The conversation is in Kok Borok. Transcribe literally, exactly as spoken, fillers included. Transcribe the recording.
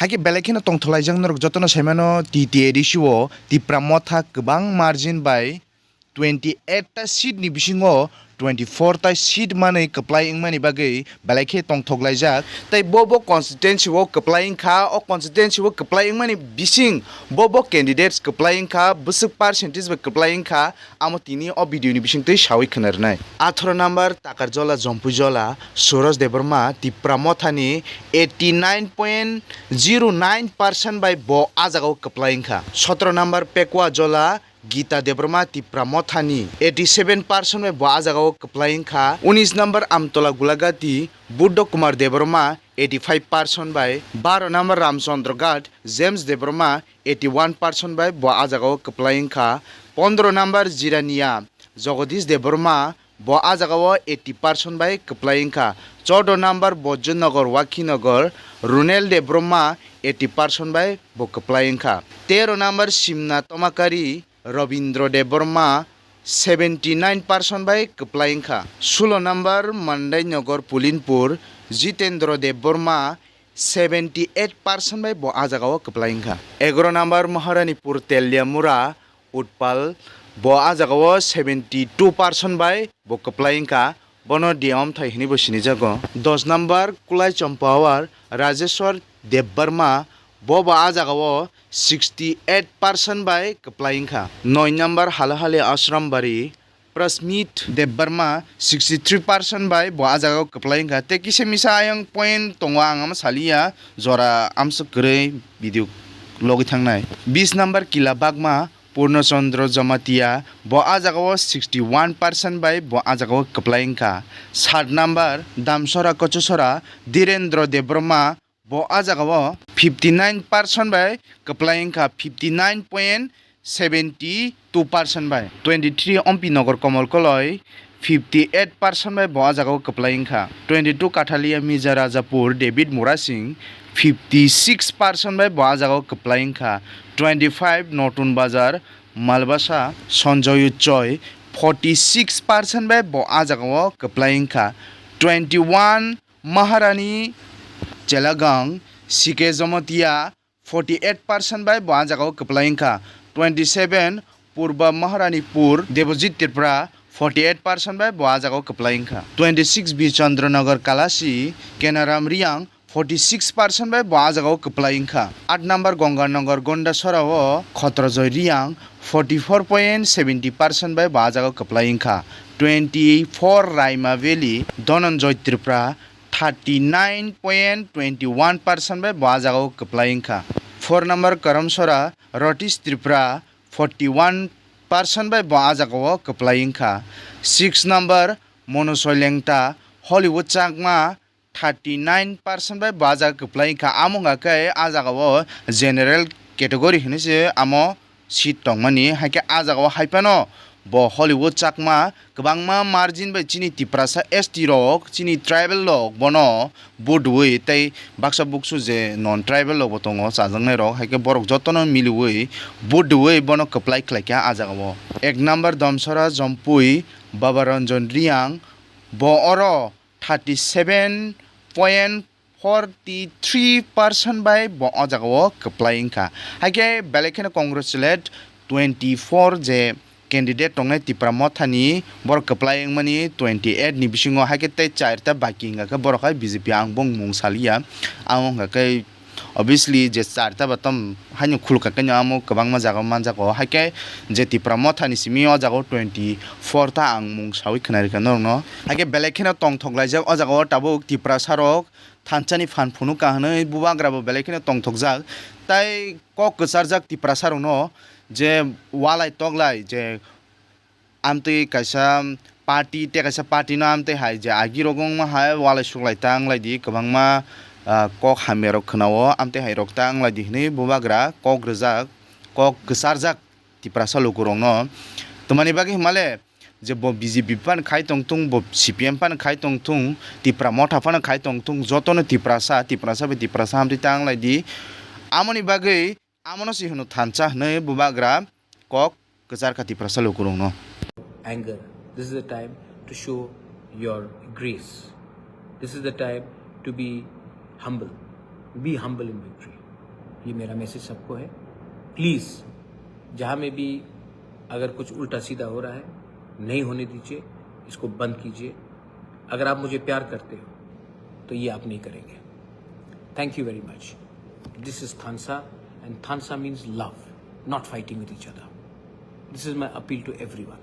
Hakhe belai kheno tongthok laijak norok jotono saimano T T A D C o Tipra Motha kwbang margin bai twenty eight ta seat ni bisingo twenty four ta seat manwi kwplai wngmani bagwi belai khe tongthok laijak. Tei bo bo constituency o kwplai wngkha, o constituency o kwplai wngmani bising bo bo candidates kwplai wngkha, bwswk percentage bai kwplai wngkha, amo tini o video ni bisingtwi sawi khna rwnai. Atharo number Takarjola Jompuijola Suraj Debbarma Tipra Mothani eighty nine point zero nine percent bai bo ah jagao kwplai wngkha. Sotro number Pekwa Jola Gita Debbarma Tipra Mothani eighty seven percent bai bo ah jagao kwplai wngkha. Unis number Amtola Gulagati Buddho Kumar Debbarma eighty five percent bai, baro number Ramchandra Ghat James Debbarma eighty one percent bai bo ah jagao kwplai wngkha. Pondro number Jirania Jagadish Debbarma bo ah jagao eighty percent bai kwplai wngkha. Chordo number Bojjonagar Wakhinagar Runel Debbarma eighty percent bai bo kwplai wngkha. Tero number Simna Tomakari Robindra Debbarma seventy nine percent bai kwplai wngkha. Sulo number Mandainagar Pulinpur Jitendra Debbarma seventy eight percent bai bo ah jagao kwplai wngkha. Egaro number Maharanipur Teliamura Utpal bo ah jagao seventy two percent bai bo kwplai wngkha. Bono Diom thai hinwi bo sinijago. Dos number Kulai Champawar Rajeshwar Debbarma bo bo ah jagao sixty eight percent bai kwplai wngkha. Noi number Halahali Ashram Bari Prasmit Debbarma sixty three percent bai bo ah jagao kwplai wngkha. Tei kisa misa ayang point tongo, ang amo saliya, jora amswk kwrwi video logwi thangnai. Bis number Kila Bagma Purno Chandra Jamatia bo ah jagao sixty one percent bai bo ah jagao kwplai wngkha. Sat number Damsora Kochosora Dhirendra Debbarma bo ah jagao fifty nine percent bai kwplai wngkha, fifty nine point seventy two percent bai. Twenty three Ompi Nagar Kamal Koloi fifty eight percent bai bo ah jagao kwplai wngkha. Twenty two Kathalia Mija Rajapur David Murasing fifty six percent bai bo ah jagao kwplai wngkha. Twenty five Notun Bazar Malbasa Sanjoy Uchoi forty six percent bai bo ah jagao kwplai wngkha. Twenty one Maharani Chelagang C K Jamatia forty eight percent bai bo ah jagao kwplai wngkha. Twenty seven Purba Maharanipur Debojit Tripura forty eight percent bai bo ah jagao kwplai wngkha. Twenty six B Chandranagar Kalasi Kenaram Riang forty six percent bai bo ah jagao kwplai wngkha. Aat number Gonganagar Gondasora o Khotrojoy Riang forty four point seventy percent bai bo ah jagao kwplai wngkha. Twenty four Raima Valley Dhananjoy Tripura thirty nine point twenty one percent bai bo ah jagao kwplai wngkha. Four number Karamsora Rotish Tripura forty one percent bai bo ah jagao kwplai wngkha. Six number Monosoy Lengta Hollywood Chakma thirty nine percent bai bo ah jagao kwplai wngkha. Amo wngkha khe ah jagao general category hinwi se amo seat tongmani, hai khe ah jagao hai phano bo Hollywood Chakma kwbangma margin bai chini Tiprasa S T rok, chini tribal rok bono vote rwui, tei baksa buksu je non tribal rok bo tongo chajaknai rok, hai khe borok jotono miliui vote rwui bono kwplai khlai kha ah jagao. Ek number Damsora Jompui Baba Ranjan Riang bo oro thirty seven point forty three percent bai bo o jagao kwplai wngkha. Hai khe belai kheno congratulate twenty four je candidate tongnai Tipra Mothani, borok kwplai wngmani twenty eight ni bisingo, hai khe tei charta baki wngkha khe borok hai B J P ang bung mung saliya. Ang wngkha khe obviously je charta ba tam haino khulka khe amo kwbangma jagao manjago, hai khe je Tipra Mothani simi o jagao twenty four ta ang mung saui khwnarikha norokno. Hai khe belai kheno tongthok laijak o jagao tabuk Tiprasa rok thansa ni phan phunuk ka hwnwi bubagra bo belai kheno tongthokjak. Tai kok kwcharjak Tiprasa rokno je walai toklai je amtwi kaisa party tei kaisa party no amtwi hai je agi rok wngma hai walai suklai ta wnglaidi kwbangma, ah, kok hamya rok khwnao amtwi hai rok ta wnglaidi hwnwi bubagra kok rwjak, kok kwcharjak Tiprasa lukurokno. Twmani bagwi hwnmale je bo B J P phano khai tongthung, bo C P M phano khai tongthung, Tipra Motha phano khai tongthung, jotono Tiprasa, Tiprasa bai Tiprasa amtwi ta wnglaidi. Amoni bagwi amono se hwno thansa hwnwi bubagra kok kwchar kha Tiprasa lukurokno. Anger. This is the time to show your grace. This is the time to be humble. Be humble in victory. ये मेरा मैसेज सबको है। प्लीज़, जहाँ में भी अगर कुछ उल्टा सीधा हो रहा है, नहीं होने दीजिए, इसको बंद कीजिए। अगर आप मुझे प्यार करते हो तो ये आप नहीं करेंगे। Thank you very much. This is Thansa, and Thansa means love, not fighting with each other. This is my appeal to everyone.